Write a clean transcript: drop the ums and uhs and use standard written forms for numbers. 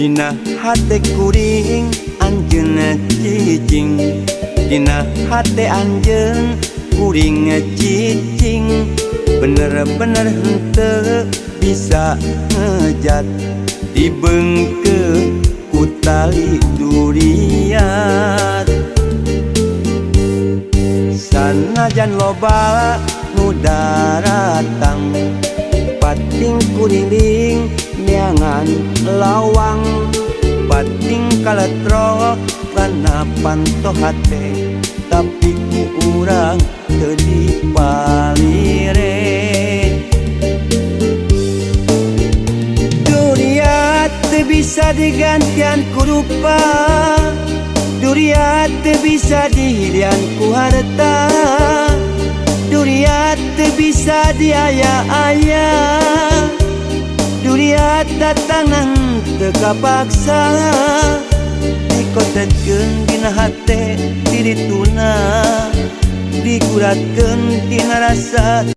Dina hate kuring anjeun cicing, dina hate anjeun kuring cicing. Bener-bener henteu bisa ngejat, dibengke ku tali duriat. Sanajan loba nu daratang, pating kuriling neangan lawang, pating kaletrok kana panto hate, tapi ku urang teu dipalire. Duriat teu bisa digantian ku rupa, duriat teu bisa dihilian ku harta, duriat teu bisa diaya-aya, duriat datang teu kapaksa. Dikotetkeun dina hate ti dituna, dikuratkeun tina rasa.